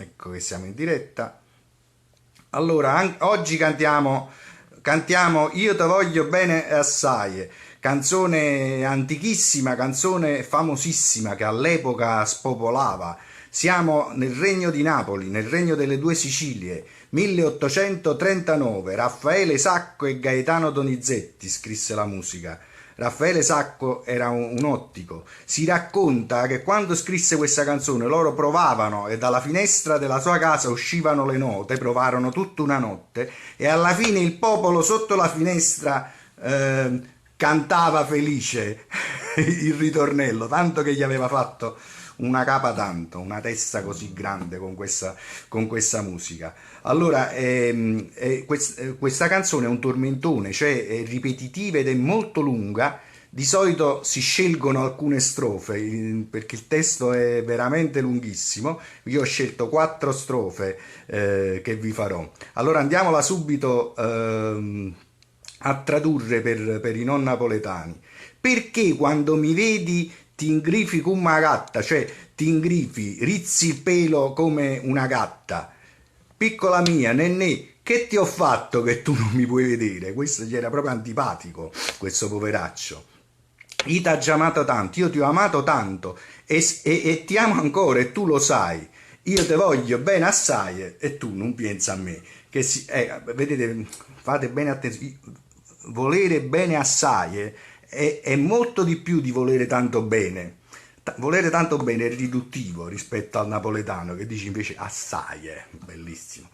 Ecco che siamo in diretta. Allora, oggi cantiamo Io te voglio bene assai, canzone antichissima, canzone famosissima che all'epoca spopolava. Siamo nel Regno di Napoli, nel Regno delle Due Sicilie, 1839. Raffaele Sacco e Gaetano Donizetti scrisse la musica. Raffaele Sacco era un ottico. Si racconta che quando scrisse questa canzone loro provavano e dalla finestra della sua casa uscivano le note, provarono tutta una notte e alla fine il popolo sotto la finestra cantava felice il ritornello, tanto che gli aveva fatto una capa tanto, una testa così grande con questa musica. Allora, questa canzone è un tormentone, cioè è ripetitiva ed è molto lunga. Di solito si scelgono alcune strofe perché il testo è veramente lunghissimo. Io ho scelto quattro strofe che vi farò. Allora andiamola subito a tradurre per i non napoletani. Perché quando mi vedi ti ingrifi come una gatta, cioè ti ingrifi, rizzi il pelo come una gatta. Piccola mia, nennè, che ti ho fatto che tu non mi puoi vedere? Questo gli era proprio antipatico, questo poveraccio. Io ti ho amato tanto, io ti ho amato tanto e ti amo ancora e tu lo sai. Io te voglio bene assai e tu non pensi a me. Vedete, fate bene attenzione. Volere bene assai è molto di più di volere tanto bene. Volere tanto bene è riduttivo rispetto al napoletano che dice invece assai, è bellissimo.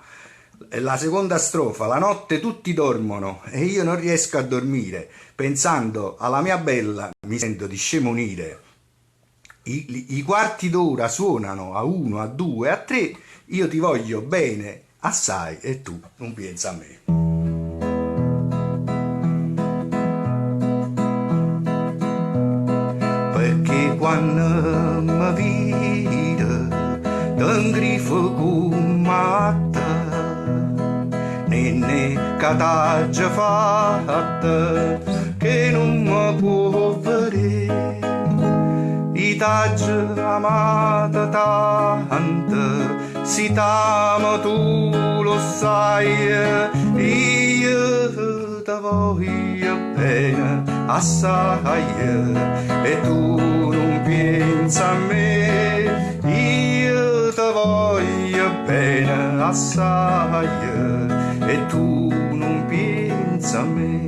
E la seconda strofa, la notte tutti dormono e io non riesco a dormire, pensando alla mia bella mi sento di scemunire. I quarti d'ora suonano a uno, a due, a tre, io ti voglio bene assai e tu non pensi a me. Perché quando mi vedi, t'ingrifo come a te, nenne che t'aggia fatta, che non mi può vedere. I t'aggio amata tanto, si t'amo tu lo sai, io te voglio bene assai e tu non pensi a me, io te voglio bene assai e tu non pensi a me.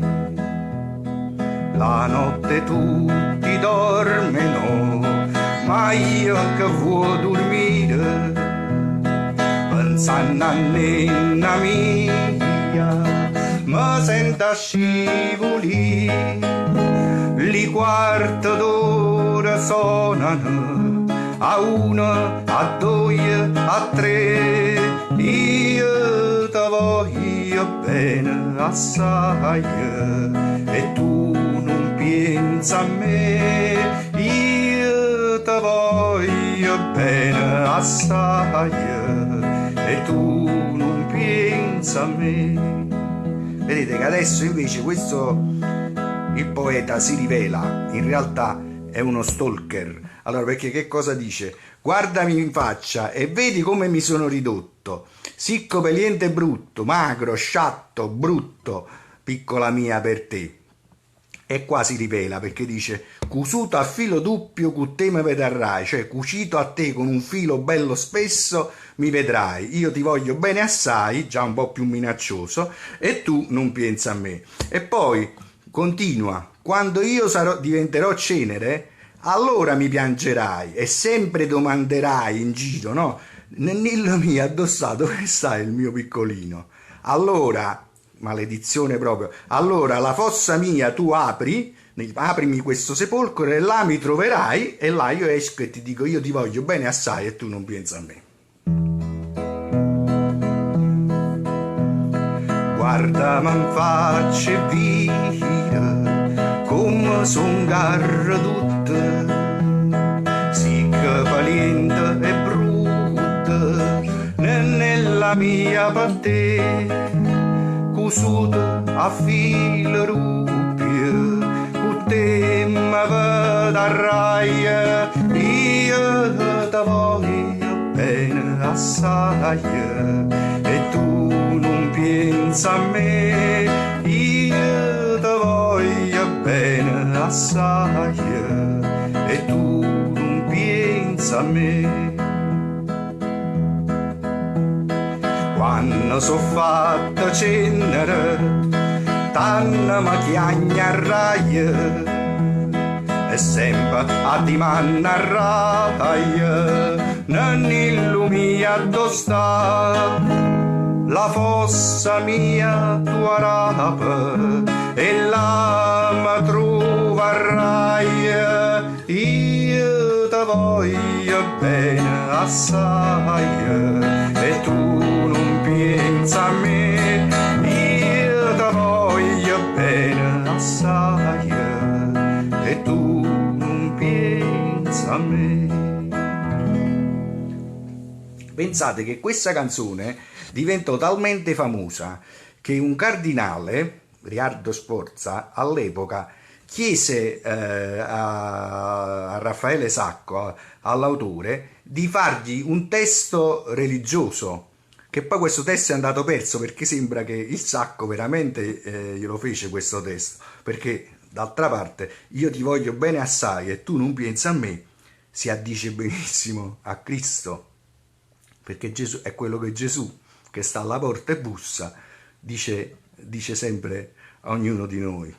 La notte tutti dormono, ma io che vuoi dormire, pensando a nenna mia, mi sento scivolire. Li quarti d'ora suonano, a uno, a due, a tre, io te voglio bene assai e tu non pensi a me, io te voglio bene assai e tu non pensi a me. Vedete che adesso invece questo, il poeta si rivela, in realtà è uno stalker. Allora, perché che cosa dice? Guardami in faccia e vedi come mi sono ridotto. Sicco, peliente brutto, magro, sciatto, brutto, piccola mia per te. E qua si rivela perché dice cusuto a filo doppio cu te mi vedarrai, cioè cucito a te con un filo bello spesso mi vedrai, io ti voglio bene assai, già un po' più minaccioso, e tu non pensi a me. E poi continua, quando io diventerò cenere, allora mi piangerai e sempre domanderai in giro, no? Nennillo mio, addossato, dove sta il mio piccolino? Allora, maledizione proprio, allora la fossa mia tu apri, aprimi questo sepolcro e là mi troverai e là io esco e ti dico io ti voglio bene assai e tu non pensi a me. Guarda in faccia e via, come son tutte, sicca, paliente e brutta, nella mia per te, cusuta a filo ruppio, con te mi vedarrai, io te voglio bene bene assaje e tu nun pienze a me. Io te voglio bene assaje e tu nun pienze a me. Quanno so' fatto cennere, tanno me chiagnarraje e sempe addimannarraje, Nennillu mio addò sta? La fossa mia tu arape e là me truvarraje. Io te voglio bene assaje e tu nun pienze a me. Io te voglio bene assaje e tu nun pienze a me. Pensate che questa canzone diventò talmente famosa che un cardinale, Riardo Sforza, all'epoca chiese eh, a, a Raffaele Sacco, all'autore, di fargli un testo religioso che poi questo testo è andato perso perché sembra che il Sacco veramente eh, glielo fece questo testo, perché d'altra parte io ti voglio bene assai e tu non pensi a me, si addice benissimo a Cristo, perché Gesù è quello che Gesù che sta alla porta e bussa dice, dice sempre a ognuno di noi.